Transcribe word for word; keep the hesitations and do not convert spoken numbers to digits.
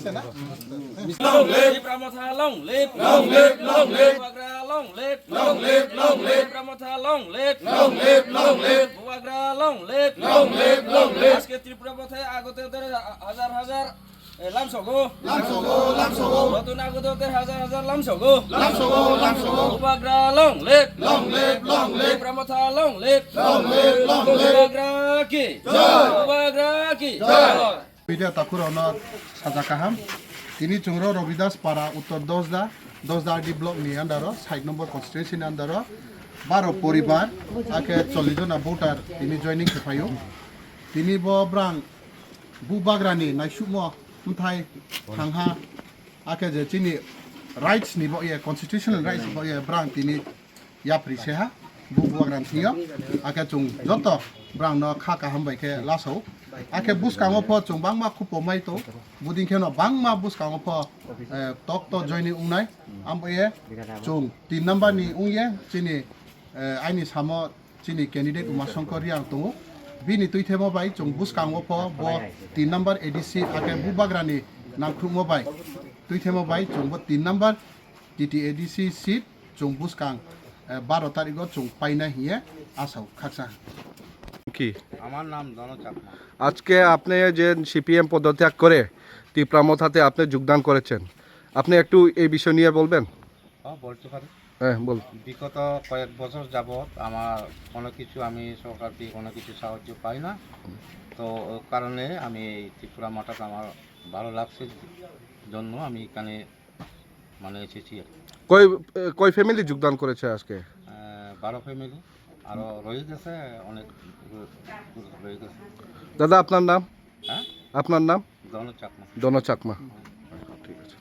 Long live! Tipra Motha long live! Long live, long live! Bubagra long live! Long live, long live! Tipra Motha long live! Long live, long live! Bubagra long live! Long live, long live! আজকে ত্রিপুরা পথে আগতদের হাজার হাজার, এ, লামসগো। লামসগো, লামসগো। নতুন আগতদের হাজার হাজার লামসগো। লামসগো, লামসগো। Bubagra long live! Long live, long live! Tipra Motha long live! Long live, long live! Bubagra ki! Jai! Bubagra ki! Jai! Media takhurokno saja kaham. Tini chwngro Robidas Para Uttor Dosda, Dosda R D block ni under o, side number constituency ni under o, baro poribar, akhe chollish jona voter tini joining khe phaio. Tini bo brang Bubagrani naisukmo mthai thangha, akhe je chini rights ni bo ye, constitutional rights bo ye, brang tini yapri se ha, bu bubagrani thing yo. Akhe chwng joto brang no kha kaham bai khe lasao. Akhe bwskango pho chwng bangma khupomai to, buding khe no bangma bwskango pho, eh, tok to joining wngnai. Ambo ye chwng tin number ni wng ye chini, eh, aini samo chini candidate Uma Shankar Reang tongo. Bini tuithemo bai chwng bwskango pho bo tin number A D C akhe Bubagrani nangkhrumo bai tuithemo bai chwng bo tin number T T A D C seat chwng bwskang, eh, baro tarikh o chwng paina hiye asao khaksa. কি? আমার নাম ধন চাকমা। আজকে আপনি যে সিপিএম পদত্যাগ করে তিপ্রা মথাতে আপনি যোগদান করেছেন, আপনি একটু এই বিষয় নিয়ে বলবেন? হ্যাঁ, বলতে পারি। হ্যাঁ, বল। বিগত কয়েক বছর যাবৎ আমার কোনো কিছু, আমি সরকার থেকে কোনো কিছু সাহায্য পাই না। তো ও কারণে আমি এই ত্রিপুরা মঠাটা আমার ভালো লাগছে জন্য আমি এখানে মানে এসেছি আর কি। কয়, এ, কয় ফ্যামিলি যোগদান করেছে আজকে? আহ, বারো ফ্যামিলি, আরও রয়ে গেছে, অনেক দূর, দূর রয়ে গেছে। দাদা, আপনার নাম? হ্যাঁ? আপনার নাম? ধন চাকমা। ধন চাকমা। ঠিক আছে।